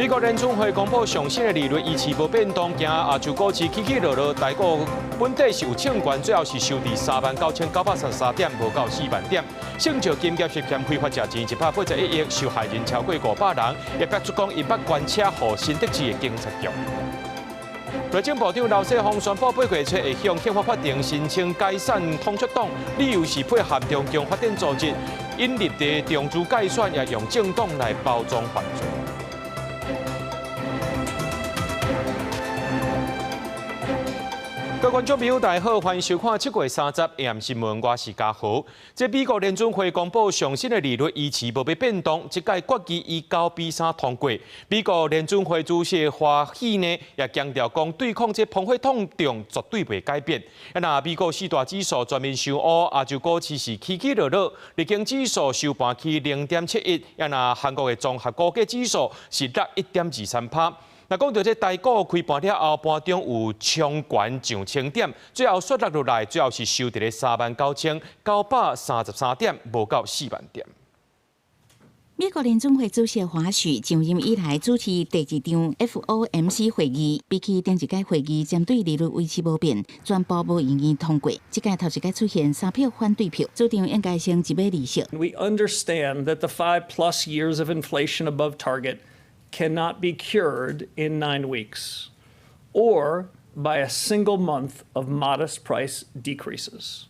美國聯準會公布上新的利率維持無變動，驚亞洲股市起起落落，台股本底是有衝懸，最後是收佇39,933點，無到4萬點。聖石金業涉嫌非法食錢181億，受害人超過500人，也逼出講𪜶欲捐車予新竹市的警察局。內政部長劉世鋒宣布，八月初會向憲法法庭申請解散統促黨，理由是配合中共發展組織引入的中資介選，也用政黨來包裝犯罪。各位觀眾朋友，大家好，歡迎收看7月30 AM 新聞，我是嘉豪。這美國聯準會公布上新的利率維持無欲變動，這屆決議以9比3通過。美國聯準會主席華許呢，也強調講，對抗這通貨膨脹絕對袂改變。啊，若美國四大指數全面收烏，亞洲股市是起起落落，日經指數收盤起0.71，啊，若韓國的綜合股價指數是落1.23趴。若講到這台股開盤了後，盤中有衝懸上千點，最後煞落落來，最後是收佇咧39,933點，無到4萬點。美國聯準會主席華許就任以來主持第二場 FOMC 會議，比起頂一屆會議針對利率維持無變，全部無異議通過。這屆頭一屆出現三票反對票，主張應該先一碼利息。 We understand that the 5+ years of inflation above target cannot be cured in 9 weeks or by a single month of modest price decreases.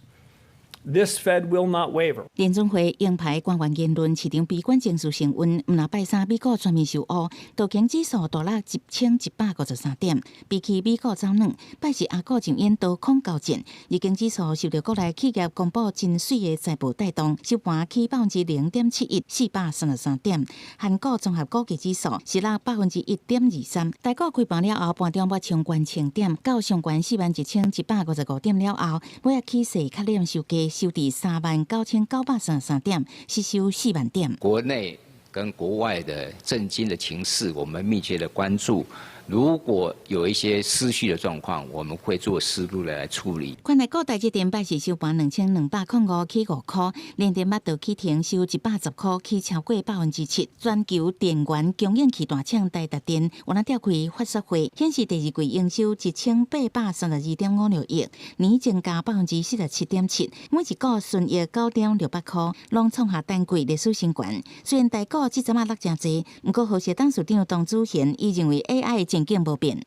This Fed will not waver. 聯準會鷹派官員言論，市場悲觀情緒升溫。毋但拜三美股全面受烏，道瓊指數大落1153點，比起美股走軟，拜四亞股就演多空交戰。日經指數受著國內企業公布真媠的財報帶動，收盤起0.71%，433點。韓國綜合股價指數是落1.23%。台股開盤了後，盤中欲衝懸千點，到上懸41,155點了後，尾仔起勢較冷收低。收佇39,933點，失守4萬點。國內跟國外的政經的情勢，我們密切的關注。如果有一些失序的狀況，我們會做適度的來處理。權概股台積電拜四收盤2,205起5塊，聯電嘛就起停收110塊，起超過7%。全球電源供應器大廠台達電，有哪召開法說會，顯示第二季營收1832.56億，年增加47.7%，每一股純益9.68塊，攏創下單季歷史新高。雖然台股這陣仔落誠濟，毋過豪碩董事長董子賢伊認為 AI 前景無變。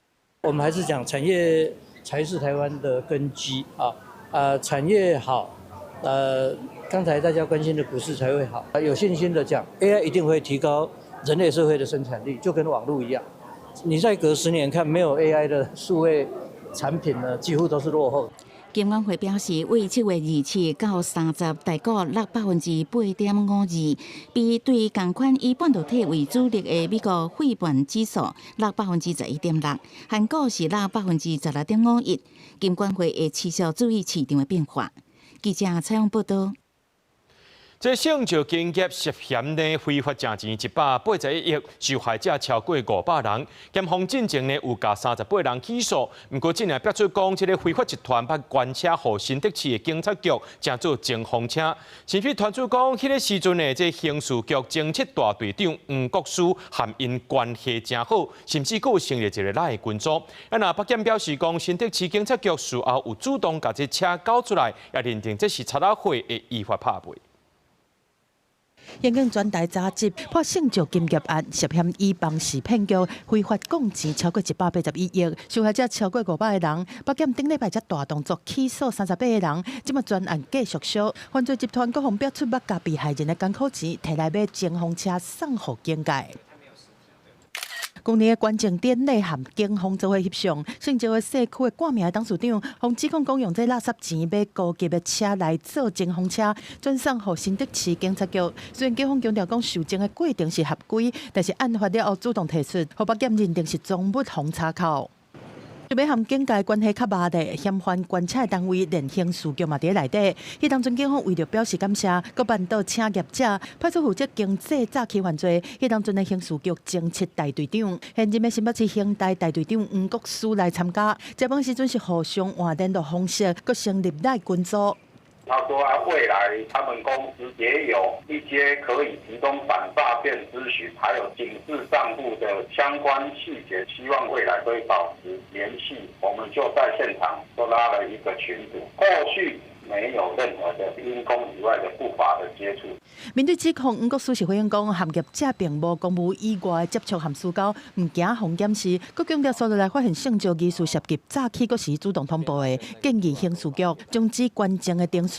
我們還是講產業才是台灣的根基啊！啊，產業好，剛才大家關心的股市才會好。有信心的講，AI 一定會提高人類社會的生產力，就跟網絡一樣。你再隔10年看，沒有 AI 的數位產品呢，幾乎都是落後。金管會表示，為7月27到30，台股落8.52%，比對仝款以半導體為主力的美國費半指數落11.6%，韓股是落16.51%。金管會會持續注意市場的變化。記者採訪報導。這聖石金業涉嫌呢非法食錢181億，受害者超過500人。檢方進前呢有共38人起訴，毋過這領逼出講，這个非法集團欲捐車予新竹市的警察局，成做偵風車。甚至傳出講，彼个時陣呢，這刑事局偵緝大隊長黃國書和𪜶關係誠好，甚至閣有成立一個 LINE 群組。啊，若北檢表示講，新竹市警察局事後有主動共這車交出來，也認定這是賊仔伙的依法拍賣。刑警全台查緝破聖石金業案，涉嫌以房式騙局，非法貢錢超過181億，受害者超過500個人。北檢頂禮拜才大動作起訴38個人，這馬全案繼續燒。犯罪集團閣予逼出欲共被害人的艱苦錢，提來買偵風車送予警界。舊年的捐贈典禮和警方做伙翕相，聖石的社區的掛名董事長，予指控講用這垃圾錢買高級的車來做偵風車，轉送予新竹市警察局。雖然警方強調講受贈的過程是合規，但是案發了後主動提出，予北檢認定是贓物予查扣。欲和警界關係較密的嫌犯捐車單位，連刑事局嘛佇內底。彼當陣警方為著表示感謝，閣辦桌請業者派出負責經濟詐欺犯罪。彼當陣的刑事局偵緝大隊長，現任的新北市刑大大隊長黃國書來參加。食飯時陣是互相換聯絡方式，閣成立 LINE 群組。他說啊，未來他們公司也有一些可以提供反詐騙諮詢，還有警示賬戶的相關細節，希望未來可以保持聯繫。我們就在現場都拉了一個群組，後續沒有任何的因公以外的不法的接觸。面對指控，黃國書是回應講，和業者並無公務以外的接觸和私交，毋驚予檢視。閣強調，紲落來發現性招疑似涉及詐欺，閣是主動通報的，建議刑事局終止捐贈的程序。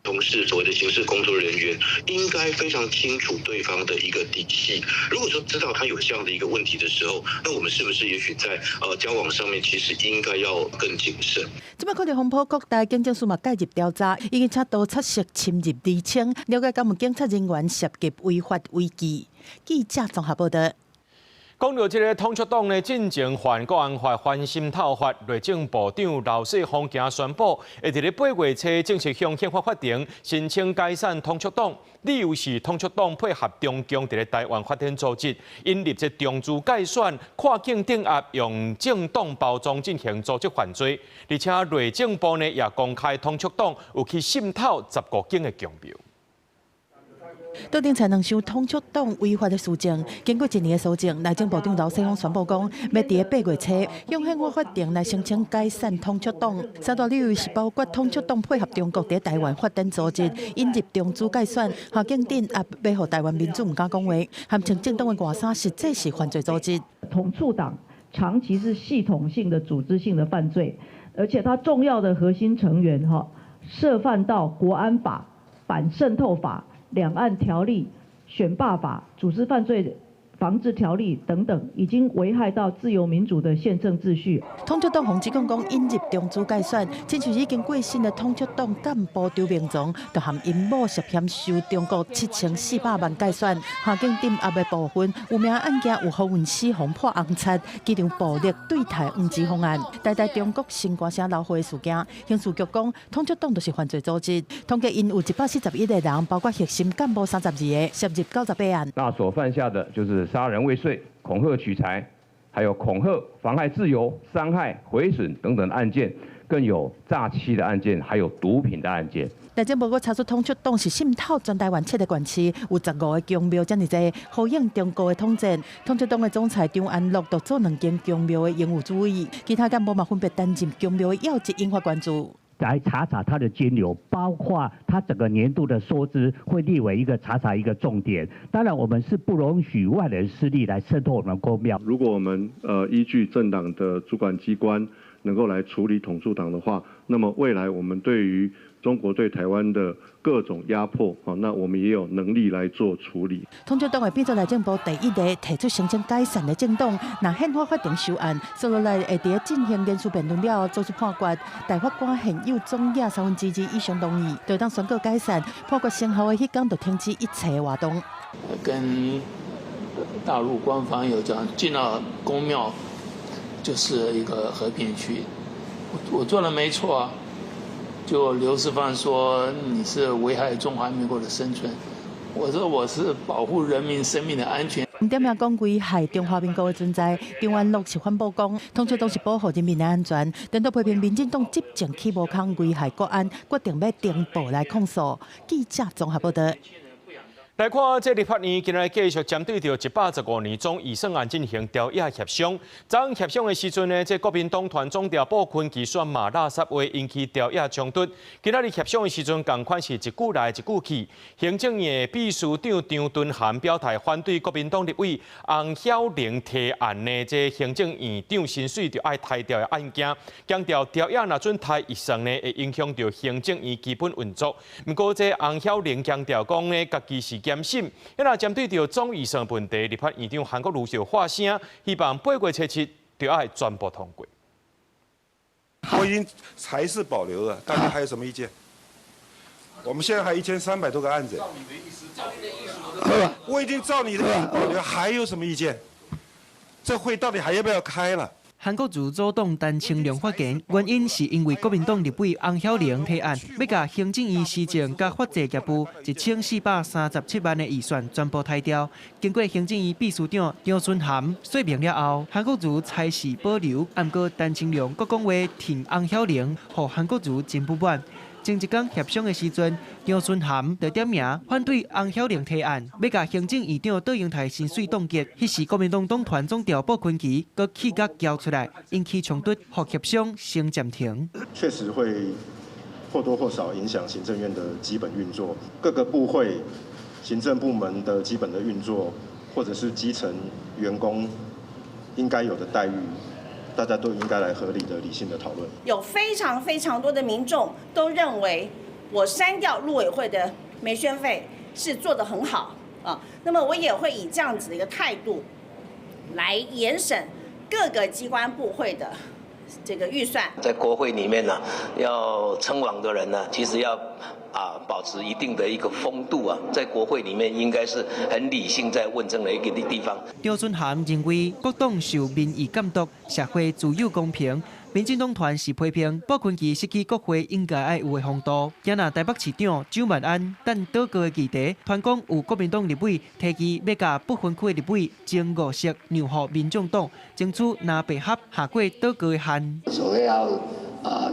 從事所謂的刑事工作人員，應該非常清楚對方的一個底細。如果說知道他有這樣的一個問題的時候，那我們是不是也許在交往上面，其實應該要更謹慎？這擺看著風波，各大警政署嘛介入調查，已經請多察室深入釐清，了解敢有警察人員涉及違法違紀。記者綜合報道。講到這個統促黨呢，進前犯國安法反滲透法，內政部長劉世鋒今宣布，會佇咧8月初正式向憲法法庭申請解散統促黨，理由是統促黨配合中共佇咧台灣發展組織，引入這中資介選、跨境鎮壓，用政黨包裝進行組織犯罪，而且內政部呢也公開統促黨有去滲透15間的宮廟。桌頂才兩箱統促黨違法的事證，經過一年的搜證，內政部長劉世鋒宣布講，欲佇咧8月初向憲法法庭來申請解散統促黨。三大理由是包括統促黨配合中國佇台灣發展組織，引入中資介選，跨境鎮壓，欲予台灣民眾毋敢講話，含穿政黨的外衫，實際是犯罪組織。統促黨長期是系統性的組織性的犯罪，而且它重要的核心成員哈，涉犯到國安法、反滲透法、兩岸條例、選罷法、組織犯罪防治條例等等，已經危害到自由民主的憲政秩序。統促黨予指控講引入中資介選，親像已經過身的統促黨幹部張明宗，就含𪜶某涉嫌收中國7400萬介選，跨境鎮壓的部分有名案件有何文思予潑紅漆，機場暴力對待黃之鋒案，台大中國新歌聲流血事件，刑事局講統促黨就是犯罪組織，統計𪜶有141個人，包括核心幹部32個，涉入98案。那所犯下的就是殺人未遂、恐嚇取財，還有恐嚇、妨害自由、傷害、毀損等等案件，更有詐欺的案件，還有毒品的案件。內政部閣查出統促黨是滲透全台灣七个縣市，有15個宮廟遮爾濟，呼應中國的統戰。統促黨的總裁張安樂就做兩間宮廟的榮譽主委，其他幹部嘛分別擔任宮廟的要職，引發關注。來查查他的金流，包括他整個年度的收支，會列為一個查查一個重點。當然，我們是不容許外人勢力來滲透我們宮廟。如果我們依據政黨的主管機關能夠來處理統促黨的話，那麼未來我們對於中國對台灣的各種壓迫，那我們也有能力來做處理。統促黨會變做內政部第一個提出申請解散的政黨，若憲法法庭收案，紲落來會佇進行人事辯論了後做出判決。大法官現有總額2/3以上同意，就當宣告解散。判決生效的彼工就停止一切活動。跟大陸官方有講，進到宮廟就是一個和平區。我做的沒錯啊。就劉世芳說你是危害中華民國的生存，我說我是保護人民生命的安全。毋點名講危害中華民國的存在，張安樂是反駁講，統促黨是保護人民的安全，顛倒批評民進黨執政起無空危害國安，決定欲呈報來控訴。記者綜合報道。來看，這立法院今日繼續針對著115年總預算案進行朝野協商。昨昏協商的時陣呢，這國民黨團總召傅崐萁選罵垃圾話，引起朝野衝突。今仔日協商的時陣，仝款是一句來一句去。行政院秘書長張惇涵表態反對國民黨立委洪曉玲提案的這行政院長薪水著愛刣掉的案件，強調朝野若准刣預算呢，會影響著行政院基本運作。毋過這洪曉玲強調講呢，家己是檢審，若針對著總預算問題，立法院長韓國瑜就發聲，希望8月初7就愛全部通過。我已經還是保留了，大家還有什麼意見？我們現在還1300多個案子。照你的意思，照你的意思。我已經照你的意思保留，還有什麼意見？這會到底還要不要開了？韓國瑜阻擋陳清龍發言，原因是因為國民黨立委洪曉玲提案，欲共行政院施政佮法制業務1437萬的預算全部刣掉。經過行政院秘書長張惇涵說明了後，韓國瑜差事保留，毋過陳清龍閣講話挺洪曉玲，予韓國瑜真不滿。前一工協商的時陣，張惇涵就點名反對翁曉玲提案，欲共行政院長卓榮泰薪水凍結。彼時國民黨黨團總召傅崐萁閣氣甲叫出來，引起衝突，予協商先暫停。確實會或多或少影響行政院的基本運作，各個部會、行政部門的基本的運作，或者是基層員工應該有的待遇，大家都應該來合理的、理性的討論。有非常非常多的民眾都認為，我刪掉陸委會的媒宣費是做得很好啊。那麼我也會以這樣子的一個態度來嚴審各個機關部會的這個預算。在國會裡面呢，要稱王的人呢，其實要保持一定的一個風度啊，在國會裡面應該是很理性在問政的一個地方。張惇涵認為，各黨受民意監督，社會自有公平。民進黨團是批評傅崐萁失去國會應該愛有的風度。今仔台北市長蔣萬安等倒閣的議題，傳講有國民黨立委提議欲共不分區的立委鍾五席讓予民眾黨，爭取藍白合下過倒閣的限。所謂要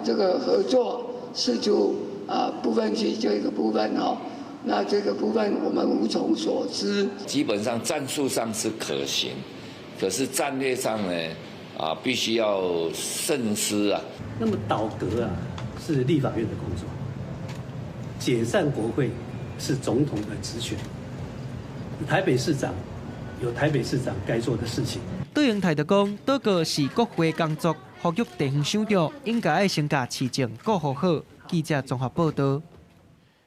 這個合作釋出不分區這個部分哦，那這個部分我們無從所知。基本上戰術上是可行，可是戰略上呢，必須要慎思啊。那麼倒閣啊，是立法院的工作；解散國會是總統的職權。台北市長有台北市長該做的事情。卓榮泰就講，倒閣是國會工作，呼籲地方首長應該愛先共市政顧好好。記者綜合報道。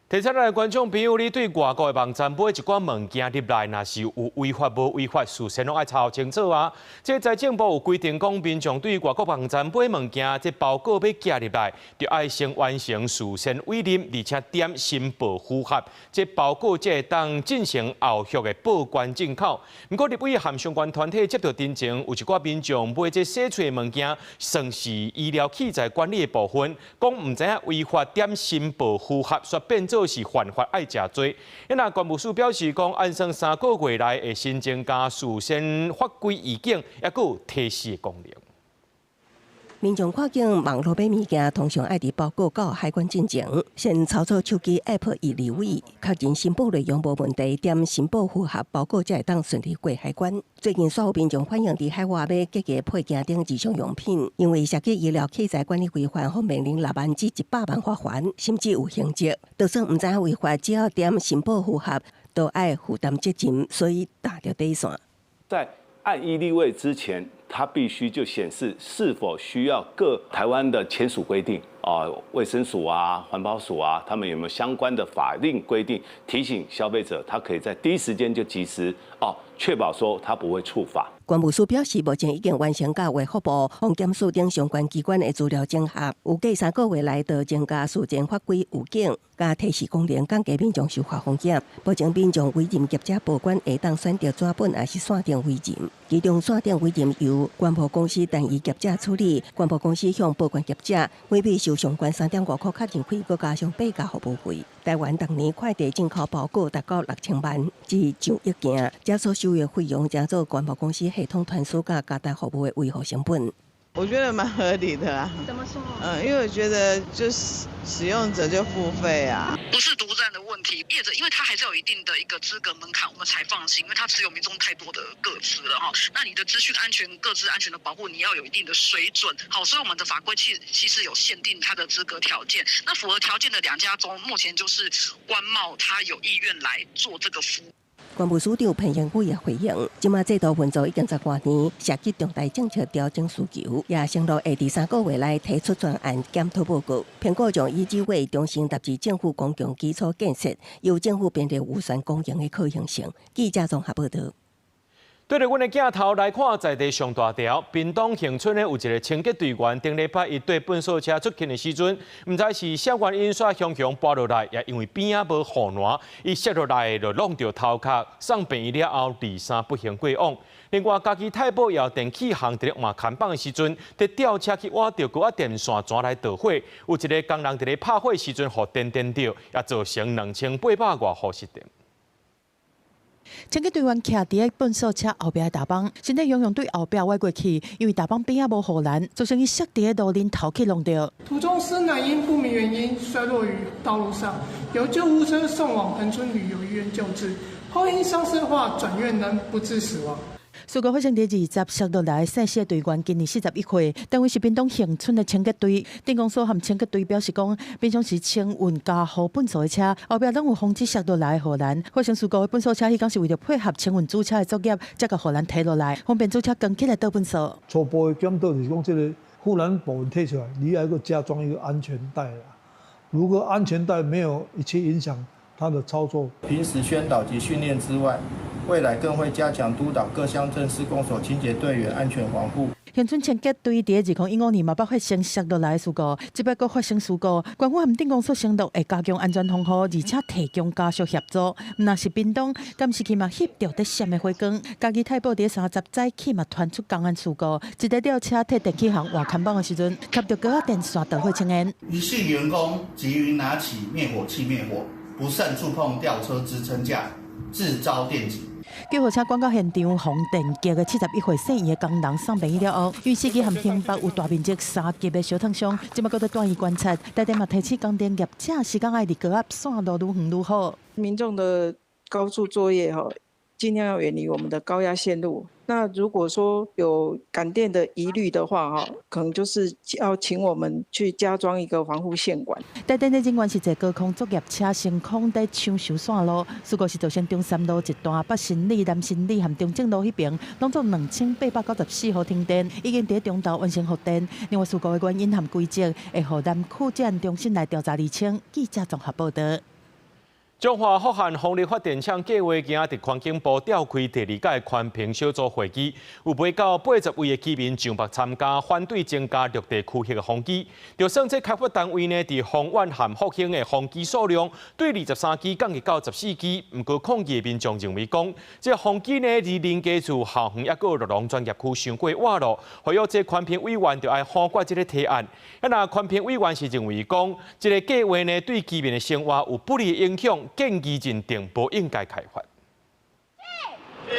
提醒咱的觀眾朋友，你對外國的網站買一寡物件入來，若是有違法無違法，事先攏愛查清楚啊。這財政部有規定，講民眾對外國網站買物件，這包裹欲寄入來，就愛先完成事先委任，而且點申報符合，這包裹才會當進行後續的報關進口。毋過，立委和相關團體接著陳情，有一寡民眾買這洗喙的物件，算是醫療器材管理的部分，講毋知影違法點申報符合，煞變做是犯法愛食罪。那關務署表示講，按算3個月內會新增加事先法規預警，抑閣有提示的功能。民眾跨境網路買物件，通常愛佇包裹到海關進前，先操作手機 App 依立委確認申報內容無問題，點申報符合包裹才會當順利過海關。最近，煞有民眾反映佇海外買機械配件等日常用品，因為涉及醫療器材管理規範，予面臨6萬至100萬罰鍰，甚至有刑責。就算毋知影違法，只要點申報符合，都愛負擔責任，所以踏著底線。在按依立位之前，它必須就顯示是否需要各台灣的簽署規定啊，衛生署啊、環保署啊，他們有沒有相關的法令規定，提醒消費者，他可以在第一時間就及時哦，確保說他不會觸法。關務署表示，目前已經完成佮衛福部、防檢署等相關機關的資料整合，預計3個月內就增加事前法規預警，佮提示功能，降低民眾受罰風險。目前民眾委任業者報關會當選擇紙本抑是線頂委任，其中線頂委任由關貿公司單一業者處理，關貿公司向報關業者每筆收上懸3.5塊確認費，閣加上八價服務費。台灣逐年快遞進口包裹達到6000萬至上億件，這所收的費用將做關貿公司系統傳輸佮加單服務的維護成本。我覺得蠻合理的啊。怎麼說？因為我覺得就是使用者就付費啊。不是獨佔的問題，業者因為他還是有一定的一個資格門檻，我們才放心，因為他持有民眾太多的個資了哈。那你的資訊安全、個資安全的保護，你要有一定的水準。好，所以我們的法規其實有限定他的資格條件。那符合條件的兩家中，目前就是關貿，他有意願來做這個服務。關務署長彭英宇也回應，這馬制度運作已經十外年，涉及重大政策調整需求，也承諾會佇3個月內提出專案檢討報告。評估將以此為中心納入政府公共基礎建設，由政府編列預算公營的可行性。記者綜合報導。對著阮的鏡頭來看，在地上大條，屏東恆春呢有一個清潔隊員，頂禮拜伊綴糞埽車出勤的時陣，毋知是啥原因，煞雄雄跋落來，也因為邊仔無護欄，伊摔落來就挵著頭殼，送病院了後，二三不幸過往。另外，嘉義太保窯電器行佇咧換牽棒的時陣，佇吊車去倚著高壓電線，旋來著火，有一個工人佇咧拍火時陣，予電電著，也造成2800外戶失電。清潔隊員徛佇個糞掃車後壁的踏板，身體雄雄對後壁歪過去，因為踏板邊仔無護欄，造成伊摔佇个路面頭去弄著。途中，施男因不明原因摔落於道路上，由救護車送往恆春旅遊醫院救治，後因傷勢惡化轉院，仍不治死亡。事故發生佇20摔落來，姓施的隊員今年41歲，單位是屏東恆春的清潔隊。鎮公所和清潔隊表示講，平常時清運加護糞掃的車，後壁攏有防止摔落來的護欄。發生事故的糞掃車，彼工是為著配合清運主車的作業，才共護欄提落來，方便主車扛起來倒糞掃。初步的檢討就是講，這個護欄部分提出來，你還閣加裝一個安全帶啦。如果安全帶沒有一切影響它的操作，平時宣導及訓練之外，未來更會加強督導各鄉鎮市公所清潔隊員安全防護。恆春清潔隊佇2015年嘛捌發生摔落來的事故，這擺閣發生事故，縣府和鎮公所承諾會加強安全防護，而且提供家屬協助。毋但是屏東，監視器嘛翕著佇閃的火光。嘉義太保佇30早起嘛傳出工安事故，一台吊車替電器行換牽網的時陣，吸著高壓電線導火青煙。疑似員工急於拿起滅火器滅火，不慎觸碰吊車支撐架，致遭電擊。救護車趕到現場，予電擊的71歲姓余的工人送病院了後，因為司機和胸部有大面積3級的燒燙傷，這擺閣佇住院觀察。台電嘛提醒供電業者，時間愛離高壓線路愈遠愈好。民眾的高處作業吼，盡量要遠離我們的高壓線路。那如果說有感電的疑慮的話，哈，可能就是要請我們去加裝一個防護線管。台電的人員是坐高空作業車升空佇搶修線路，事故是造成中山路一段北新里、南新里和中正路彼爿，攏總2894戶停電，已經佇中晝完成復電。另外，事故的原因和軌跡會予南區職安中心來調查釐清。記者綜合報導。彰化福漢風力發電廠計劃今仔佇環境部召開第二屆環評小組會議，有袂到80位的居民上北參加，反對增加綠地區域的風機。就算這開發單位呢，佇豐原和復興的風機數量對23支降去到14支，毋過抗議的民眾認為講，這風機呢，離林家厝後園抑閣有酪農專業區傷過倚咯，呼籲這環評委員著愛否決這个提案。啊，若環評委員是認為講，這个計劃呢，對居民的生活有不利的影響。建議認定無應該開發。一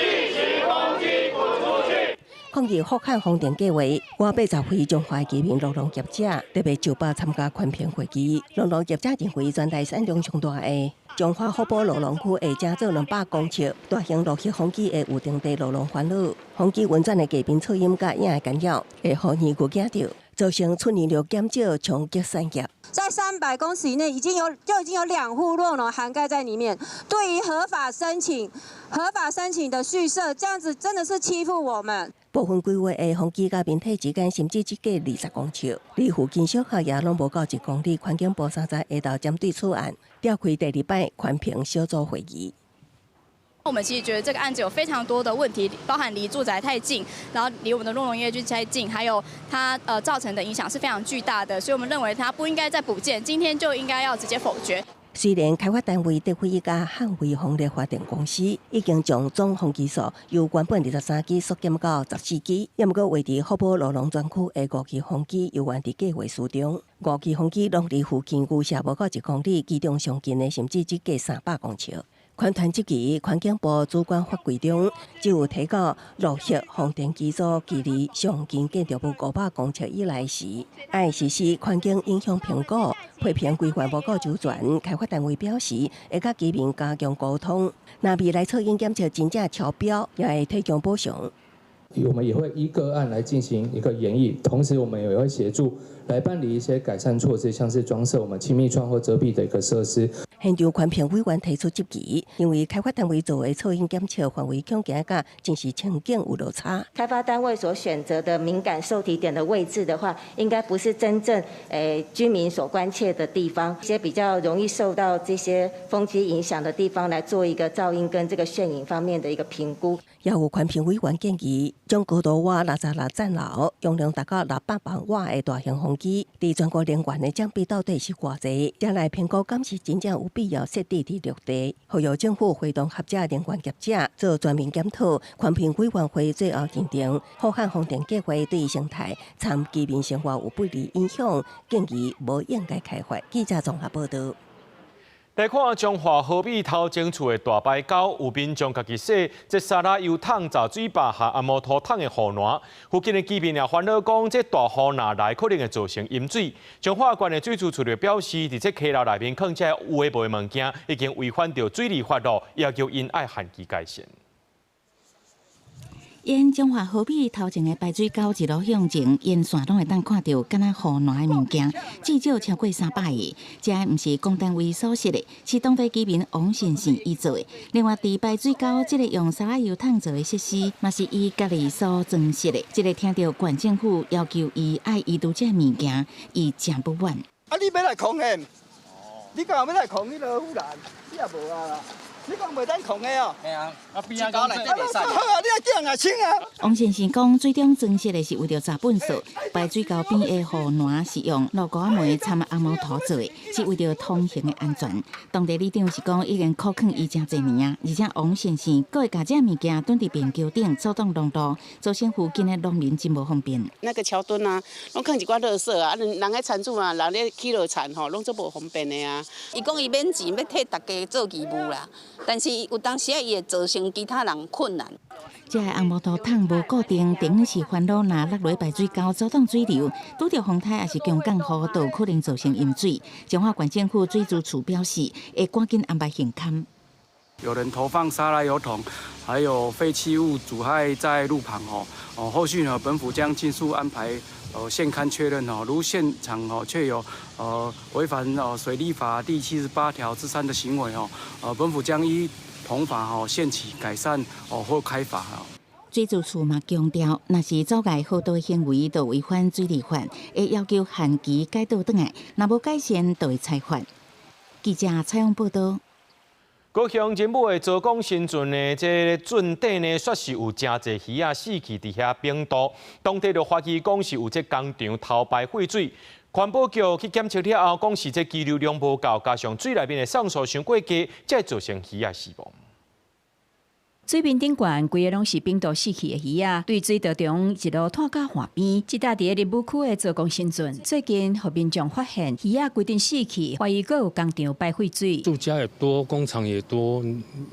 機滾出去！抗議福漢風電計劃，外80位彰化居民酪農業者特別就北參加環評會議。酪農業者認為，全台產量上大的彰化福寶酪農區會加做200公尺大型陸域風機，會有當地酪農煩惱。風機運轉的低頻噪音佮影的干擾，會予年久驚著，造成出奶量減少，衝擊產業。在300公尺以內，已經有2戶酪農涵蓋在裡面。對於合法申請的續設，這樣子真的是欺負我們。部分規劃的風機佮面體之間，甚至只隔20公尺，離附近小學也攏無夠1公里。環境部30下晝針對此案，召開第二擺環評小組會議。我們其實覺得這個案子有非常多的問題，包含離住宅太近，然後離我們的酪農業區太近，還有它造成的影響是非常巨大的，所以我們認為它不應該再補件，今天就應該要直接否決。雖然開發單位德輝一家漢威風力發電公司已經將總風機數由原本23支縮減到14支，也毋過位佇福寶酪農專區的5支風機猶原佇計劃書中，5支風機攏離附近牛舍無夠1公里，其中上近的甚至只隔300公尺。環團質疑環境部主管法規中，只有提到陸域風電機組距離上近建築物500公尺以內時，愛實施環境影響評估，批評規範無夠周全。開發單位表示，會佮居民加強溝通，若未來噪音檢測真正超標，也會提供補償。我們也會依個案來進行一個研議，同時我們也會協助來辦理一些改善措施，像是裝設我們氣密窗或遮蔽的一個設施。現場環評委員提出質疑，認為開發單位做的噪音檢測範圍恐驚佮真實情景有落差。開發單位所選擇的敏感受體點的位置的話，應該不是真正居民所關切的地方，一些比較容易受到這些風機影響的地方來做一個噪音跟這個眩影方面的一個評估。也有環評委員建議，將高度瓦66層樓、容量達到600萬瓦的大型風機，佇全國能源的佔比到底是偌濟？才來評估敢是真正有必要設置佇綠地，呼籲政府會同學者、能源業者做全面檢討。環評委員會最後認定，福漢風電計劃對生態、參居民生活有不利影響，建議無應該開發。記者綜合報導。來看彰化河美頭前厝的大排溝，有民眾家己設這沙拉油桶閘水壩和紅毛土桶的護欄。附近的居民也煩惱講，這大雨若來可能會造成淹水。彰化縣的水資處就表示，佇這溪流內面囥這有的無的物件，已經違反著水利法咯，要求𪜶愛限期改善。沿彰化河美頭前的排水溝一路向前，沿線攏會當看著敢若護欄的物件，至少超過300個。這毋是公單位所設的，是當地居民王先生伊做的。另外，佇排水溝這個用沙拉油桶做的設施，嘛是伊家己所裝飾的。這個聽著縣政府要求伊愛移除這个物件，伊誠不滿。啊！你欲來控的？你敢欲來控彼个護欄？你也無啊。你講袂當控的哦？嘿啊，啊邊仔講內底袂使。好啊，你愛叫人來清啊。王先生講，水中裝飾的是為著查糞掃，排水溝邊的護欄是用蘆菇仔糜摻紅毛土做的，是為著通行的安全。當地里長是講已經苦勸伊誠濟年啊，而且王先生閣會共這物件躉佇便橋頂阻擋路路，造成附近的農民真無方便。那個橋墩啊，攏囥一寡垃圾啊，啊人咧田主啊，人咧起落田吼，攏足無方便的啊。伊講伊免錢欲替大家做義務啦。但是有當時仔伊會造成其他人困難。這个紅毛土桶無固定，等於是煩惱若落落排水溝阻擋水流，拄著風颱抑是強降雨，都有可能造成淹水。彰化縣政府水資處表示，會趕緊安排巡勘。有人投放沙拉油桶，還有廢棄物阻害在路旁哦。哦，後續呢，本府將盡速安排現勘確認哦。如現場哦確有違反水利法第78條之3的行為哦，本府將依同法哦限期改善哦或開罰哦。水資處嘛強調，若是阻礙河道行為，就違反水利法，會要求限期改倒轉來，若無改善，就會裁罰。記者採訪報導。高雄仁武的左江新圳的這个圳底呢，煞是有誠濟魚仔死去佇遐冰道，當地就懷疑講是有這工廠偷排廢水。環保局去檢測了後，講是這基流量無夠，加上水內面的酸素傷過低，才會造成魚仔死亡。水面頂懸，規个攏是冰道死去的魚仔，對水道中一路拖到岸邊。這搭佇咧仁武區的左江新圳，最近予民眾發現魚仔規陣死去，懷疑閣有工廠排廢水。住家也多，工廠也多，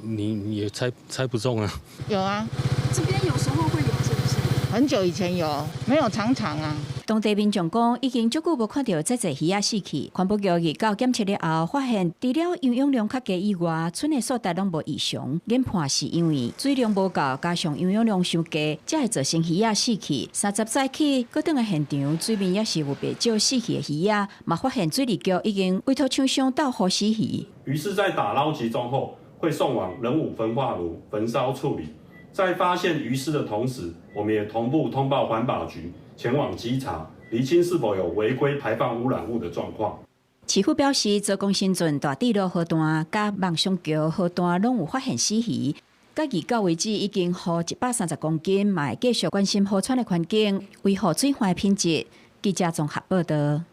你也猜猜不中啊。有啊，這邊有時候會有，是不是？很久以前有，沒有常常啊。當地民眾講，已經足久無看著這濟魚仔死去。環保局日到檢測了後，發現除了營養量較低以外，賰的數值攏無異常。研判是因為水量無夠，加上營養量傷低，才會造成魚仔死去。30早起，閣轉來現場，水面也是有袂少死去的魚仔，嘛發現水利局已經委託廠商鬥護死魚。魚屍在打撈集中後，會送往仁武焚化爐焚燒處理。在發現魚屍的同時，我們也同步通報環保局前往稽查，釐清是否有違規排放污染物的狀況。市府表示，左江新圳大智路河段佮夢想橋河段攏有發現死魚，到日到為止已經護130公斤，嘛會繼續關心河川的環境，維護水環的品質。記者綜合報導。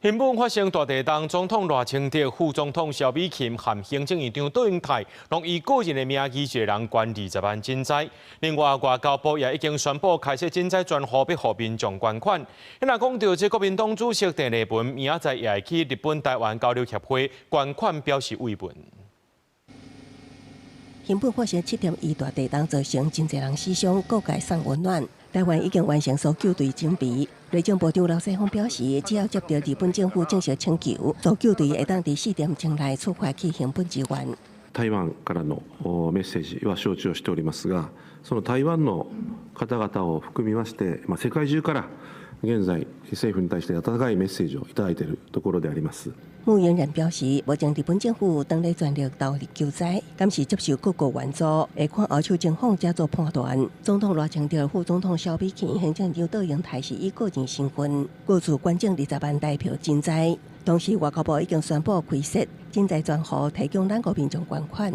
日本發生大地震，總統賴清德、副總統蕭美琴和行政院長卓榮泰，攏以個人的名義一個人捐20萬賑災。另外，外交部也已經宣布開設賑災專戶，欲予民眾捐款。若講著這國民黨主席鄭麗文，明仔載也會去日本台灣交流協會捐款，表示慰問。日本發生7.1大地震，造成真濟人死傷，各界送溫暖。台灣已經完成搜救隊準備。內政部長劉世鋒表示，只要接到日本政府正式請求，搜救隊會當佇4點鐘內出發去熊本支援。台灣からのメッセージは承知をしておりますが、その台灣の方々を含みまして、世界中から現在政府に対して溫かいメッセージをいただいているところであります。穆元仁表示，目前日本政府當咧全力投入救災，敢是接受各國援助，會看後手情況才做判斷。總統賴清德、副總統蕭美琴、行政院長卓榮泰是以個人身份各自捐贈20萬台票賑災。同時，外交部已經宣布開設賑災專戶，提供咱國民眾捐款。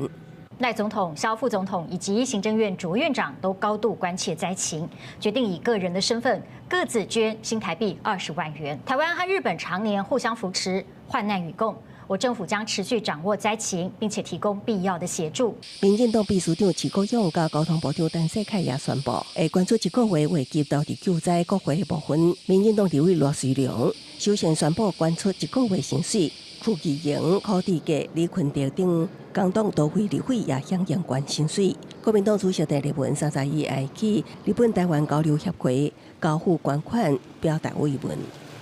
賴總統、蕭副總統以及行政院卓院長都高度關切災情，決定以個人的身份各自捐新台幣20萬元。台灣和日本常年互相扶持，患難與共。我政府將持續掌握災情，並且提供必要的協助。民進黨秘書長徐國勇佮交通部長陳世凱也宣布，會捐出一個月月給投入救災國會的部分。民進黨立委羅瑞良首先宣布捐出一個月薪水。傅其瑩、柯志杰、李坤德等工黨多位立委也響應捐薪水。國民黨主席鄭麗文31愛去日本台灣交流協會交付捐款，表達慰問。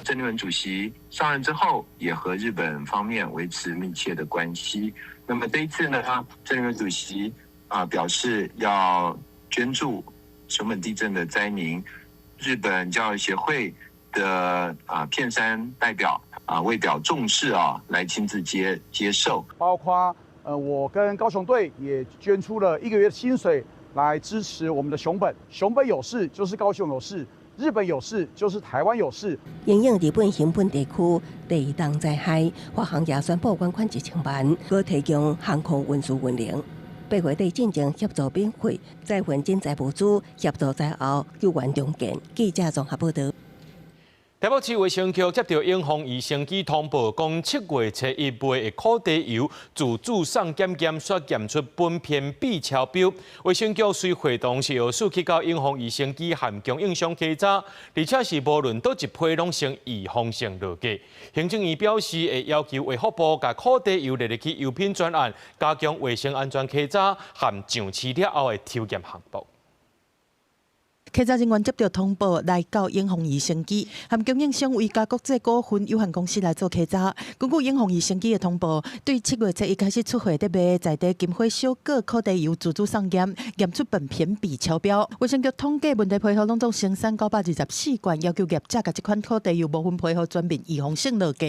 鄭麗文主席上任之後，也和日本方面維持密切的關係。那麼這一次呢，鄭麗文主席啊表示要捐助熊本地震的災民。日本教育協會的啊片山代表啊為表重視啊，來親自接受。包括我跟高雄隊也捐出了一個月的薪水來支持我們的熊本。熊本有事就是高雄有事。日本有事就是台灣有事。因應日本熊本地區地動災害，華航也宣布捐款1000萬，閣提供航空運輸運能。8月底進前協助免費載運賑災物資，協助災後救援重建。記者綜合報導。台北市衛生局接著永豐餘生機通報，講7月初一賣的苦茶油自主送檢檢煞檢出苯偏芘超標。衛生局隨會同食藥署去到永豐餘生機和供應商稽查，而且是無論佗一批攏成預防性落架。行政院表示會要求衛福部共苦茶油列入去油品專案，加強衛生安全稽查和上市了後的抽驗項目。稽查人員接到通報，來到永豐餘生機和供應商維嘉國際股份有限公司來做稽查。根據永豐餘生機的通報，對7月初一開始出貨佇賣在地金花小果苦茶油自主送檢，驗出苯偏芘超標。衛生局統計問題批號攏總生產924罐，要求業者共這款苦茶油無分批號全面預防性落架。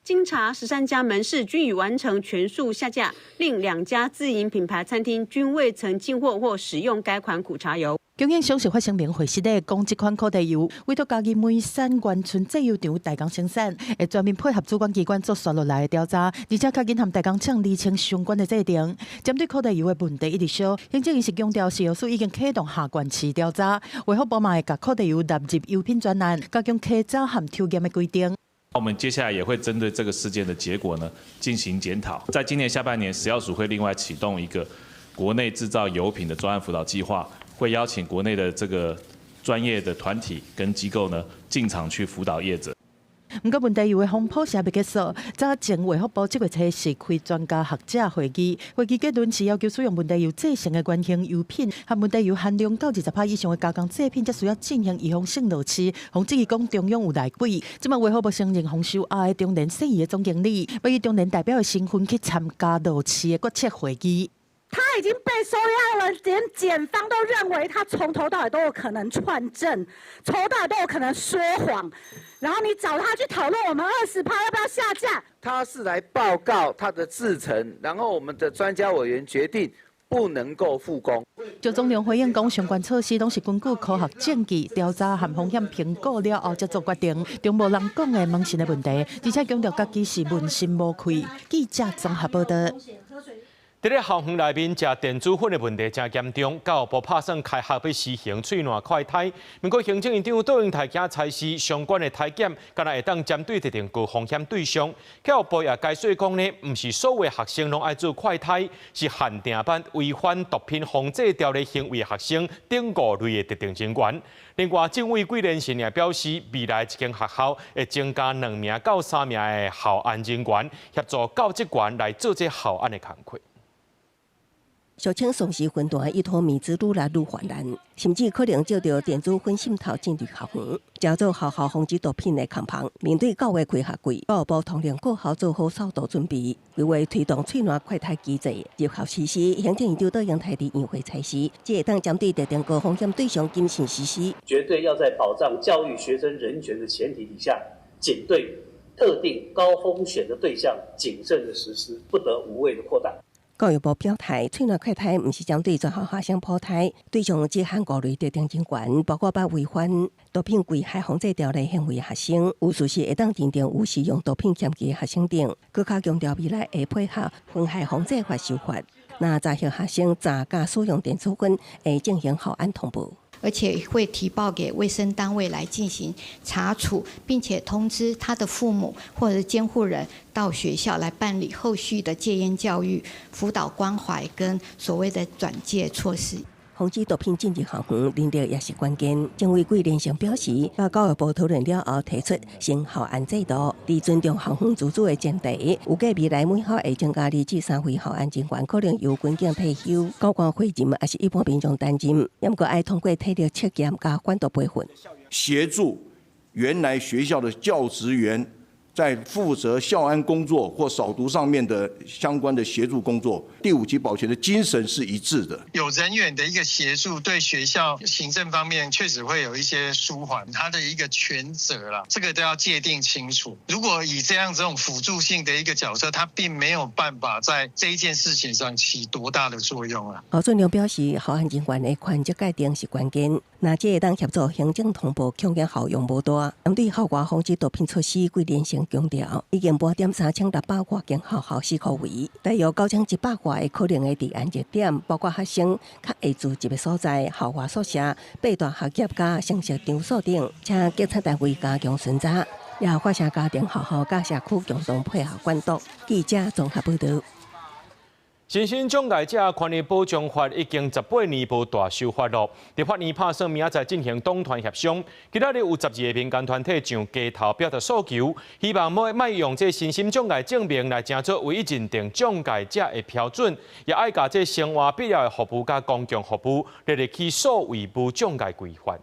經查13家門市均已完成全數下架，另2家自營品牌餐廳均未曾進貨或使用該款苦茶油。供應商是發聲明回實的，講這款苦茶油委託嘉義梅山員村製油廠代工生產，會全面配合主管機關做紲落來的調查，而且較緊和代工廠釐清相關的制定。針對苦茶油的問題一直燒，行政院是強調食藥署已經啟動下縣市調查，衛福部嘛會共苦茶油納入油品專案，加強稽查和抽驗的規定。我們接下來也會針對這個事件的結果呢進行檢討。在今年下半年，食藥署會另外啟動一個國內製造油品的專案輔導計劃，會邀請國內的這個專業的團體跟機構呢進場去輔導業者。毋過問題油的風波是猶未結束，早前衛福部這月初是開專家學者會議，會議結論是要求使用問題油製成的原型油品和問題油含量到20%以上的加工製品，才需要進行預防性落市，予質疑講中央有內鬼。這擺衛福部承認豐收後的中聯細宜的總經理，欲以中聯代表的身份去參加落市的決策會議。他已經被收押了，連檢方都認為他從頭到尾都有可能串證，從頭到尾都有可能說謊。然後你找他去討論我們20%要不要下架？他是來報告他的製程，然後我們的專家委員決定不能夠復工。趙宗龍回應講，相關措施攏是根據科學證據調查和風險評估了後才做決定，並無人講的迷信的問題，而且強調家己是問心無愧。記者綜合報導。佇咧校園內面食電子粉的問題誠嚴重，教育部拍算開學欲實行喙瀾快篩。毋過行政院長卓榮泰今差示相關的篩檢，敢若會當針對特定高風險對象。教育部也解說講呢，毋是所有學生攏愛做快篩，是限定捌違反毒品防制條例行為學生等五類的特定人員。另外，政委桂連信也表示，未來一間學校會增加2名到3名的校安人員，協助教職員來做這校安的工課。俗稱喪屍雲團依託咪酯愈來愈泛濫，甚至可能藉著電子粉滲透進入校園，成做學校防止毒品的空房。面對九月開學季，教育部通令各校做好掃毒準備，為推動喙瀾快篩機制入校實施，行政院長卓榮泰佇院會差示，這會當針對特定高風險對象謹慎實施。絕對要在保障教育學生人權的前提底下，僅對特定高風險的對象謹慎的實施，不得無謂的擴大。教育部表態，喙瀾快篩毋是針對全校學生普篩，對象只限五類特定人員，包括捌違反毒品危害防制條例行為學生，有事實會當認定有使用毒品嫌疑學生等。閣較強調未來會配合危害防制法修法，若查獲學生食佮使用電子粉，會進行校安通報。而且會提報給衛生單位來進行查處，並且通知他的父母或者監護人到學校來辦理後續的戒菸教育、輔導關懷跟所謂的轉介措施。防止毒品進入校園，人力也是關鍵。政委桂連成表示，佮教育部討論了後，提出新校安制度，佇尊重校方自主的前提，預計未來每校會增加2至3位校安人員，可能由軍警退休、高官會任，抑是一般民眾擔任。毋過愛通過體力測驗佮反毒培訓，協助原來學校的教職員在負責校安工作或掃毒上面的相關的協助工作。第五級保全的精神是一致的。有人員的一個協助，對學校行政方面確實會有一些舒緩，他的一個權責啦，這個都要界定清楚。如果以這樣這種輔助性的一個角色，他並沒有辦法在這一件事情上起多大的作用啊。侯俊良表示，校安人員的權責界定是關鍵，若這會當協助行政同步強檢效用無大。針對校外防止毒品措施，桂連成強調，已經盤點3600外間學校四箍圍，大約9100外個可能的治安熱點，包括學生較會聚集的所在、校外宿舍、八大學業佮聲色場所等，請警察單位加強巡查，也發聲家庭、學校佮社區共同配合管毒。記者綜合報導。身心障礙者權益保障法已經18年無大修法囉。立法院拍算明仔載進行黨團協商，今仔日有12個民間團體上街頭表達訴求，希望莫莫用這身心障礙證明來成做唯一認定障礙者的標準，也愛共這生活必要的服務佮公共服務列入去數位無障礙規範。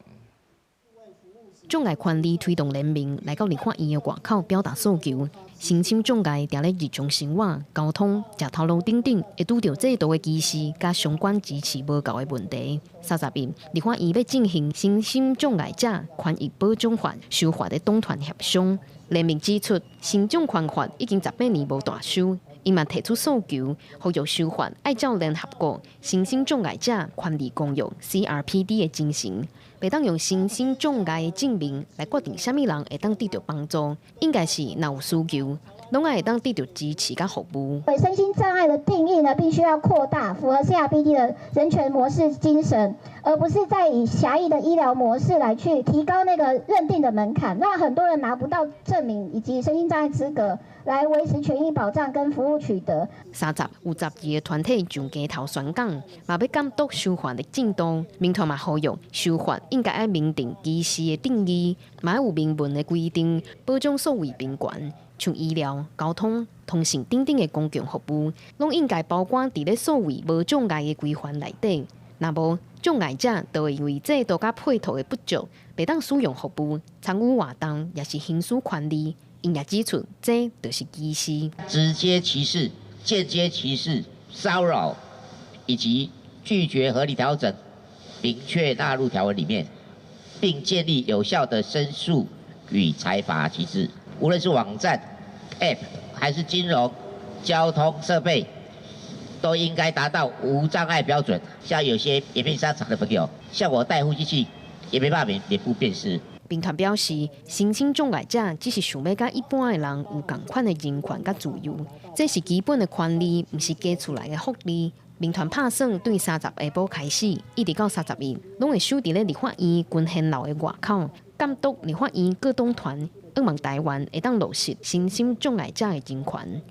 障礙權利推動聯盟來到立法院的外口表達訴求，身心障礙佇咧日常生活、交通、食頭路等等，會拄著制度的歧視佮相關支持無夠的問題。31，立法院欲進行身心障礙者權益保障法修法的黨團協商。聯盟指出，身障權法已經18年無大修，𪜶嘛提出訴求，呼籲修法愛照聯合國身心障礙者權利公約（CRPD）的精神。袂當用身心障礙的證明來決定啥物人會當得著幫助，應該是若有需求，攏愛會當得著支持佮服務。對身心障礙的定義呢，必須要擴大，符合 CRPD 的人權模式精神，而不是再以狹義的醫療模式來去提高那個認定的門檻，讓很多人拿不到證明以及身心障礙資格，來維持權益保障跟服務取得。30有12個團體上街頭宣講，嘛欲監督修法的進度。民團嘛呼籲修法應該愛明定歧視的定義，嘛愛有明文的規定，保障數位貧權，像醫療、交通、通訊等等的公共服務，攏應該包括佇咧數位無障礙的規範內底。若無障礙者，就會因為制度佮配套的不足，袂當使用服務、參與活動，抑是行使權利。𪜶也指出，這就是歧視，直接歧視、間接歧視、騷擾以及拒絕合理調整，明確納入條文裡面，並建立有效的申訴與裁罰機制。無論是網站、App 還是金融、交通設備，都應該達到無障礙標準。像有些眼病傷殘的朋友，像我戴呼吸器，也沒辦法臉部辨識。民團表示，身心障礙者只是想欲佮一般的人有仝款的人權佮自由，這是基本的權利，毋是加出來的福利。民團拍算對30下晡開始，一直到31，攏會守佇咧立法院群賢樓的外口，監督立法院各黨團，向望台灣會當落實身心障礙者的人權。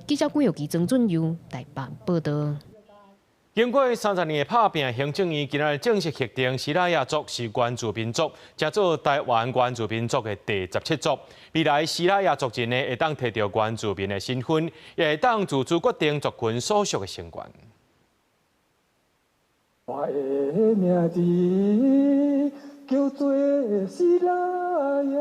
記者郭玉琪、曾俊佑台北報導。經過30年的拍拚，行政院今仔日正式核定西拉雅族是原住民族，成做台灣原住民族的第17族。未來西拉雅族人呢，會當提著原住民的身份，也會當自主決定族群所屬的成員。我的名字叫做西拉雅。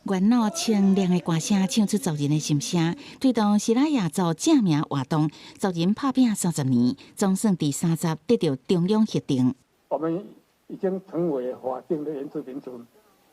元老清亮的歌聲唱出族人的心聲，推動西拉雅族正名活動，族人拍拚30年，總算佇30得著中央核定。我們已經成為法定的原住民族，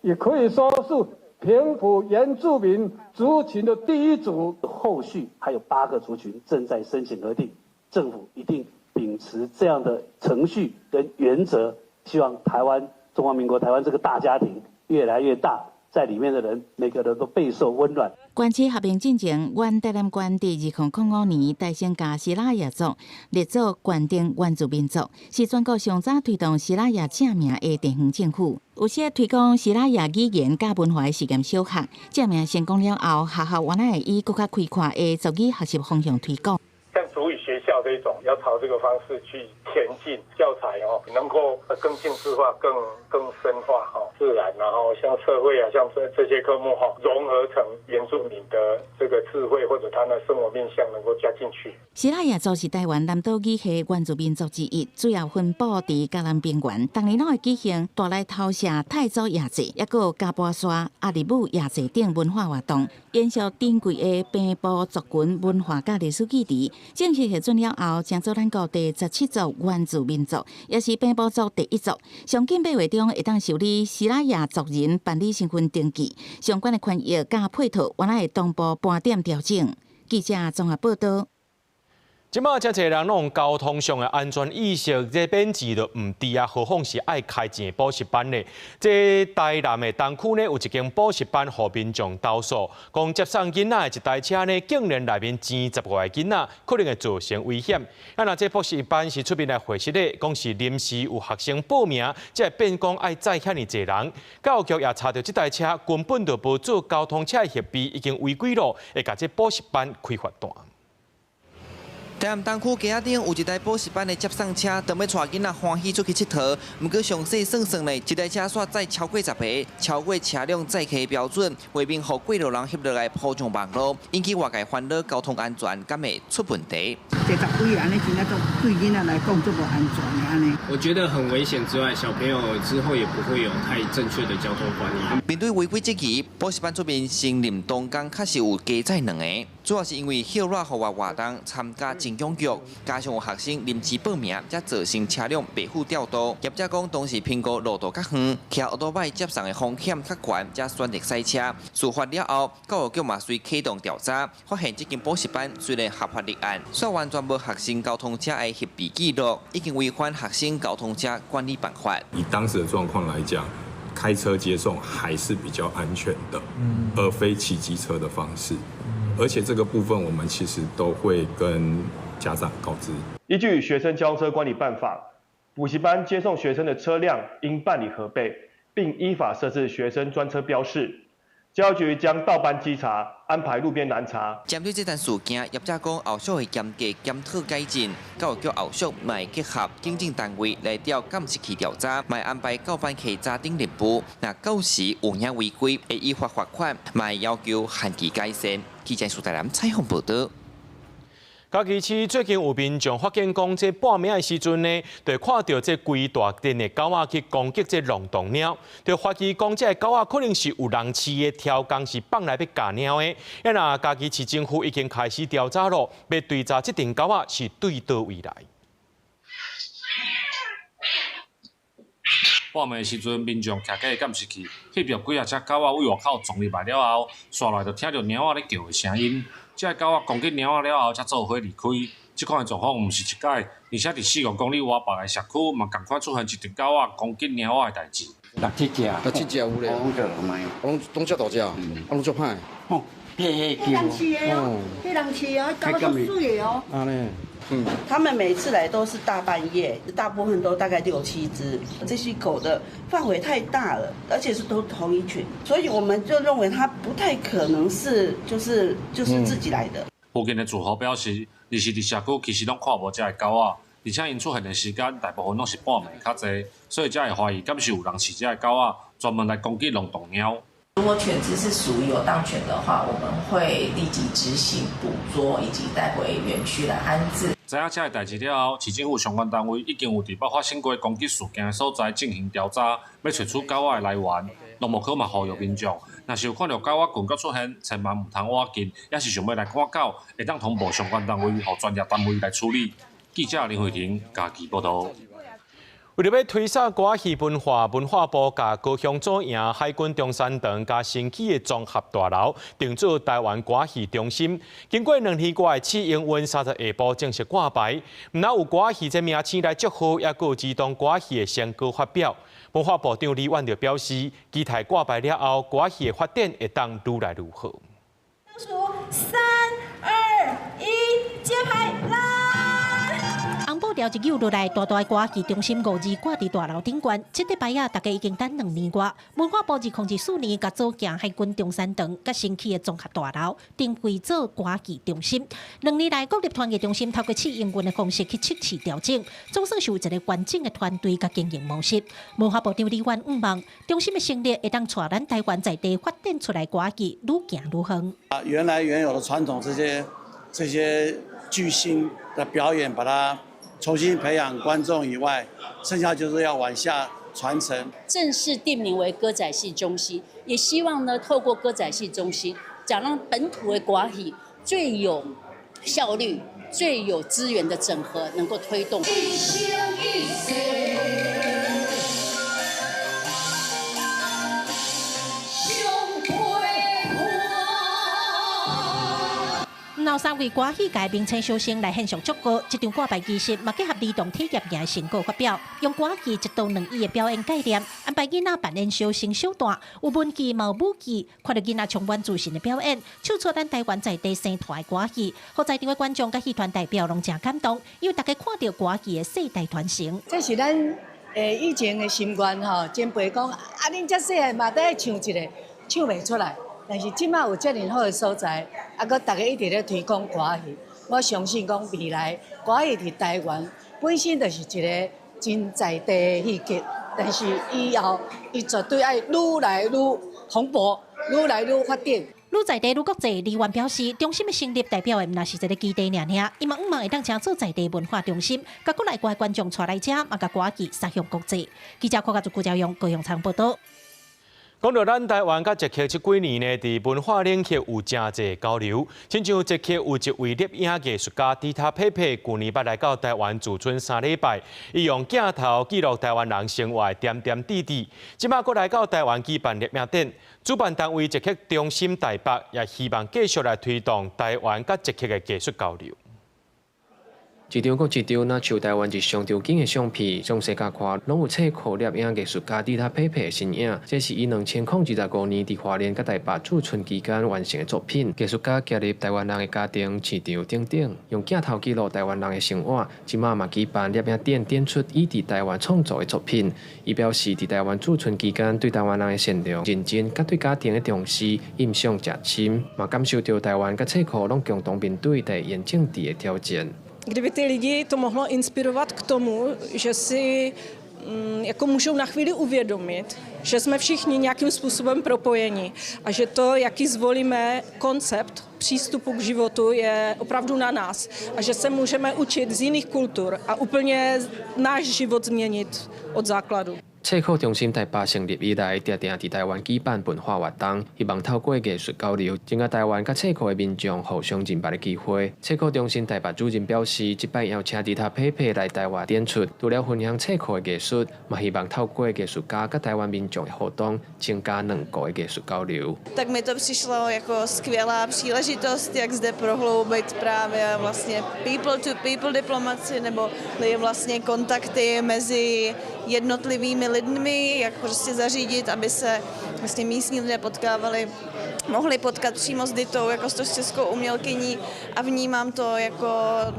也可以說是平埔原住民族群的第一族。後續還有8個族群正在申請核定，政府一定秉持這樣的程序跟原則，希望台灣中華民國台灣這個大家庭越來越大。在裡面的人，每個人都備受溫暖。縣市合併進前，原台南縣佇2005年代先共西拉雅族列做縣定原住民族，是全國上早推動西拉雅正名的地方政府。有些推廣西拉雅語言佮文化的實驗小學，正名成功了後，學校原來會以閣較開闊的族語學習方向推廣。像族語學校到這種，要朝這個方式去前進，教材哦能夠更精緻化、更深化哈，自然，然後像社會啊，像這些科目哈，融合成原住民的這個智慧或者他的生活面向，能夠加進去。西拉雅族是臺灣南島語系原住民族之一，主要分布佇嘉南平原。逐年攏會舉行大來頭社太祖夜祭，抑閣有加波沙阿里姆夜祭等文化活動，延續珍貴的平埔族群文化佮歷史記憶。正式核准了後，成做咱國第17族原住民族，也是平埔族第一族。上緊8月中會當受理西拉雅族人辦理身份登記，相關的權益佮配套，原來會同步盤點調整。記者綜合報道。這馬誠濟人攏交通上的安全意識，這變質就毋知啊，何況是愛開錢的補習班咧。這台南的東區呢，有一間補習班，予民眾投訴，講接送囡仔的一台車呢，竟然內面賑15個囡仔，可能會造成危險。啊，若這補習班是出面來回釋的，講是臨時有學生報名，才會變講愛載遐爾濟人。教育局也查著這台車根本就無做交通車的核備，已經違規咯，會共這補習班開罰單。台南東區街仔頂有一台補習班的接送車，當欲帶囡仔歡喜出去𨑨迌，毋過詳細算算呢，這台車煞載超過十個，超過車輛載客標準，為免予過路人翕落來鋪上網路，引起外界煩惱，交通安全敢會出問題？這十幾个按呢，真正對囡仔來講足無安全的按呢。我覺得很危險之外，小朋友之後也不會有太正確的交通觀念。面對違規質疑，補習班出面承認當工確實有加載兩个，主要是因為歇熱戶外活動參加真踴躍，加上有學生臨時報名，才造成車輛袂赴調度。業者講當時評估路途較遠，騎歐多拜接送的風險較懸，才選擇駛車。事發了後，教育局嘛隨啟動調查，發現這間補習班雖然合法立案，卻完全無學生交通車的核備記錄，已經違反學生交通車管理辦法。以當時的狀況來講，開車接送還是比較安全的，而非騎機車的方式。而且這個部分，我們其實都會跟家長告知。依據《學生交通車管理辦法》，補習班接送學生的車輛應辦理核備，並依法設置學生專車標示。教育局將到班稽查，安排路邊攔查。針對這單事件，業者講後續會嚴格檢討改進。教育局後續嘛會結合警政單位來調監視器調查，嘛會安排教班稽查等任務。若到時有影違規，會依法罰款，嘛會要求限期改善。記者蘇台南採訪報道。嘉義市最近有民眾發現講，這半暝的時陣呢，就看著這規大陣的狗仔去攻擊這龍洞貓，就懷疑講這个狗仔可能是有人飼的，刁工是放來欲咬貓的。啊，若嘉義市政府已經開始調查咯，欲追查這陣狗仔是對佗位來。半暝時陣，民眾徛佇監視器，翕著幾仔隻狗仔對外口撞入來了後，紲來就聽著貓仔咧叫的聲音。這个狗仔攻擊貓仔了後，才做伙離開。這款的狀況毋是一擺，而且佇4、5公里外別个社區嘛仝款出現一陣狗仔攻擊貓仔的代誌。六七隻，六七隻有咧，攏攏遮大隻，啊攏足歹。吼，彼人飼的哦，彼人飼的，狗仔足媠的哦。按呢。他們每次來都是大半夜，大部分都大概六七隻。這些狗的範圍太大了，而且是都同一群，所以我們就認為它不太可能是就是自己來的。附近的住戶表示，二是佇社區其實攏看無這个狗仔，而且𪜶出現的時間大部分攏是半暝較濟，所以才會懷疑敢是有人飼這个狗仔，專門來攻擊龍洞貓。如果犬隻是屬於遊蕩犬的話，我們會立即執行捕捉以及帶回園區來安置。知影這个代誌了後，市政府相關單位已經有佇捌發生過攻擊事件的所在進行調查，欲揣出狗仔的來源。農牧科嘛呼籲民眾，若是有看著狗仔群閣出現，千萬毋通倚近，抑是想欲來趕狗，會當通報相關單位，予專業單位來處理。記者林慧婷嘉義報導。為著欲推廣歌仔戲文化，文化部共高雄左營海軍中山堂佮新起的綜合大樓，定做臺灣歌仔戲中心。經過2年外的試營運，30下晡正式掛牌。毋但有歌仔戲這名稱來祝賀，抑閣有兒童歌仔戲的成果發表。文化部長李婉就表示，期待掛牌了後，歌仔戲的發展會當愈來愈好。倒數三二一，揭牌啦！紅布條一扭落來，大大的歌劇中心五字掛佇大樓頂懸，這塊牌仔大家已經等兩年外。文化部2024年共組建海軍中山堂佮新起的綜合大樓，定位做歌劇中心。2年來，國立團藝中心透過試營運的方式去測試調整，總算是有一個完整的團隊佮經營模式。文化部長李遠向望，中心的成立會當帶咱台灣在地發展出來歌劇愈行愈遠。啊，原來原有的傳統這些巨星的表演，把它重新培養觀眾以外，剩下就是要往下傳承。正式定名為歌仔戲中心，也希望呢透過歌仔戲中心，講讓本土的歌戲最有效率、最有資源的整合，能夠推動。一生一世相陪伴。有三位歌戲界明星小生來獻上祝賀，這場掛牌儀式嘛結合兒童體驗營的成果發表，用歌劇一刀兩椅的表演概念，安排囡仔扮演小生小旦，有文劇嘛有武劇，看著囡仔充滿自信的表演，唱出咱台灣在地生態的歌戲，予在場的觀眾佮戲團代表攏誠感動，因為大家看著歌劇的世代傳承。這是咱以前的心願吼，前輩講啊，恁遮細漢嘛都愛唱一个，唱袂出來。但是這馬有遮爾好的所在，啊，閣大家一直咧推廣歌戲，我相信講未來歌戲佇台灣本身就是一个真在地的戲劇，但是以後伊絕對愛愈來愈蓬勃，愈來愈發展。愈在地愈國際，李元表示，中心的成立代表的毋但是一个基地爾爾，伊嘛向望會當成做在地文化中心，共國內外觀眾帶來遮，嘛共歌劇殺向國際。記者柯家祖、顧家勇、高雄場報道。講到咱台灣佮捷克這幾年呢，佇文化領域有誠濟交流。親像捷克有一位攝影藝術家迪塔佩佩，舊年捌來到台灣駐村3禮拜，伊用鏡頭記錄台灣人生活的點點滴滴。這馬閣來到台灣舉辦攝影展，主辦單位捷克中心台北也希望繼續來推動台灣佮捷克的藝術交流。一張閣一張，若像台灣日常場景的相片，從世界看，攏有捷克攝影藝術家迪塔佩佩的身影。這是伊2025年佇花蓮佮台北駐村期間完成的作品。藝術家加入台灣人的家庭、市場等等，用鏡頭記錄台灣人的生活。這馬嘛舉辦攝影展，展出伊佇台灣創作的作品。伊表示，佇台灣駐村期間，對台灣人的善良、認真，佮對家庭的重視，印象誠深，嘛感受著台灣佮捷克攏共同面對地緣政治的挑戰。 Kdyby ty lidi to mohlo inspirovat k tomu, že si jako můžou na chvíli uvědomit, že jsme všichni nějakým způsobem propojeni a že to, jaký zvolíme koncept přístupu k životu, je opravdu na nás a že se můžeme učit z jiných kultur a úplně náš život změnit od základu. 捷克中心台北成立以來，定定佇台灣舉辦文化活動，希望透過藝術交流，增加台灣佮捷克的民眾互相認捌的機會。捷克中心台北主任表示，這擺邀請迪塔佩佩來台灣展出，除了分享捷克的藝術，嘛希望透過藝術家佮台灣民眾的互動，增加兩國的藝術交流。 Tak mi to přišlo jako skvělá příležitost, jak zde prohloubit právě vlastně people to people diplomaci nebo vlastně kontakty mezi jednotlivými lidmi, jak prostě zařídit, aby se vlastně místní lidé potkávali, mohli potkat přímo s Ditou, jako s českou umělkyní, a vnímám to jako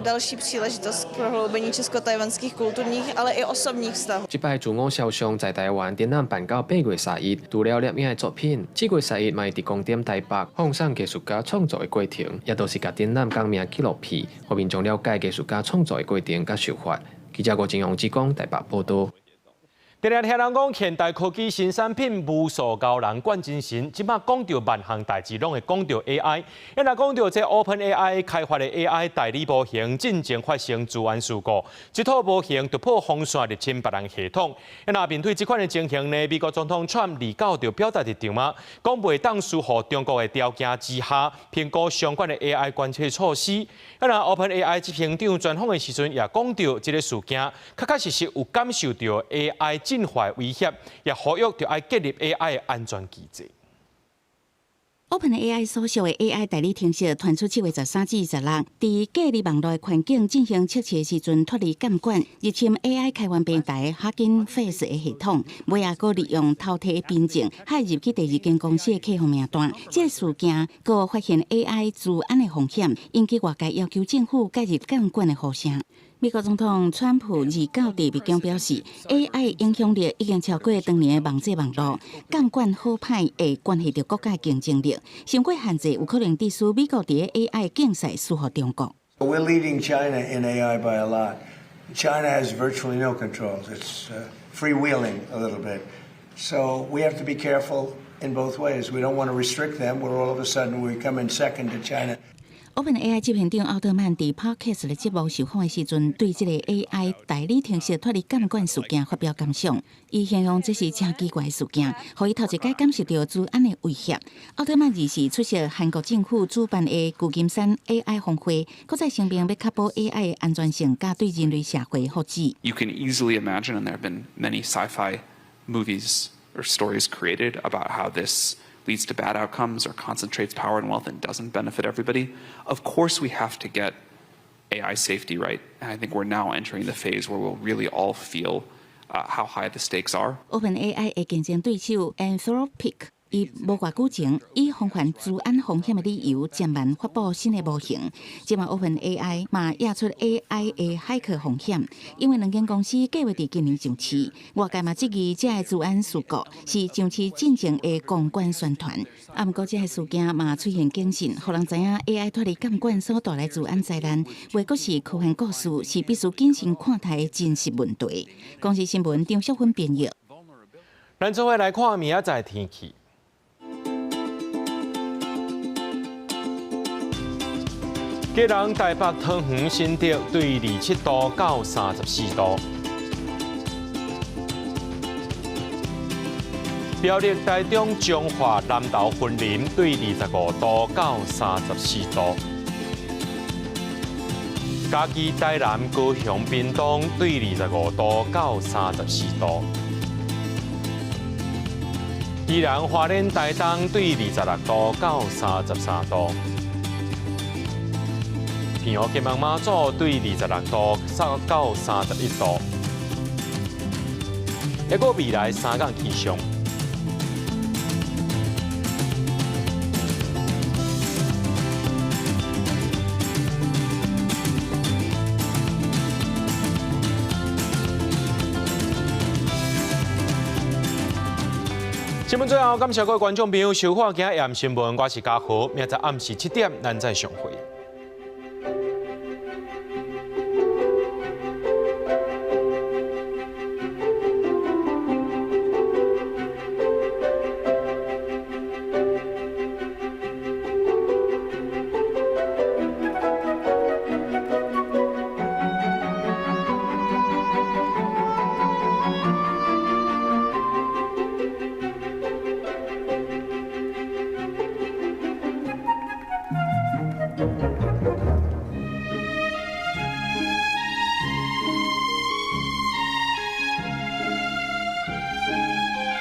další příležitost k prohloubení česko-tajvanských kulturních, ale i osobních vztahů. 這擺自我肖像在台灣展覽辦到8月31，除了攝影的作品，7月31嘛會佇光點台北放送藝術家創作的過程，也都是共展覽改名紀錄片，予民眾了解藝術家創作的過程佮手法。記者郭金陽志講台北報道。定定聽人講，現代科技新產品無數予人灌精神。這馬講著萬項代誌，攏會講著 AI。一若講著這 OpenAI 開發的 AI 代理模型，進前發生資安事故，這套模型突破防線入侵別人系統。若面對這款的情形呢，美國總統川普二九就表達立場嘛，講袂當輸予中國的條件之下，評估相關的 AI 管制措施。若 OpenAI 執行長專訪的時陣，也講著這个事件，確確實實有感受著 AI 進化威脅，也呼籲著愛建立 AI 的安全機制。 OpenAI 所屬的 AI 代理程式傳出7月13至16，佇隔離網路的環境進行測試的時陣脫離監管，入侵 AI 開源平台 Hugging Face 的系統，尾仔閣利用偷提的憑證駭入去第二間公司的客戶名單。這个事件閣發現 AI 資安的風險，引起外界要求政府介入監管的呼聲。美國總統川普二九佇白宮表示，AI 影響力已經超過當年的網際網路，監管好歹會關係著國家競爭力，傷過限制有可能致使美國佇 AI 競賽輸予中國。 We're leading China in AI by a lot. China has virtually no controls. It's freewheeling a little bit. So we have to be careful in both ways. We don't want to restrict them, where all of a sudden we come in second to China. OpenAI 執行長奧特曼佇 Podcast 的節目受訪的時陣，對這個 AI 代理程式脫離監管事件發表感想。伊形容這是誠奇怪的事件，予伊頭一擺感受著資安的威脅。奧特曼二四出席韓國政府主辦的舊金山 AI 峰會，閣再聲明欲確保 AI 的安全性佮對人類社會福祉。 You can easily imagine, and there have been many sci-fi movies or stories created about how this leads to bad outcomes or concentrates power and wealth and doesn't benefit everybody. Of course, we have to get AI safety right. And I think we're now entering the phase where we'll really all feel how high the stakes are. OpenAI 的競爭對手 Anthropic 伊無偌久前以防範資安風險的理由，暫慢發布新的模型。這馬 OpenAI 嘛掖出 AI 的駭客風險，因為兩間公司計劃佇今年上市，外界嘛質疑這个資安事故是上市進前的公關宣傳。啊，毋過這个事件嘛出現警訊，予人知影 AI 脫離監管所帶來資安災難，袂閣是科幻故事，是必須謹慎看待的真實問題。公視新聞張淑芬編譯。咱做伙來看明仔載天氣。基隆、台北、桃園、新竹對27度到34度；苗栗、台中、彰化、南投、雲林對25度到34度；嘉義、台南、高雄、屏東對25度到34度；宜蘭、花蓮、台東對26度到33度。澎湖、金門、馬祖對26度到31度，抑閣未來3工氣象。新聞最後，感謝各位觀眾朋友收看今日的新聞，我是嘉豪，明仔載暗時7點，咱再相會。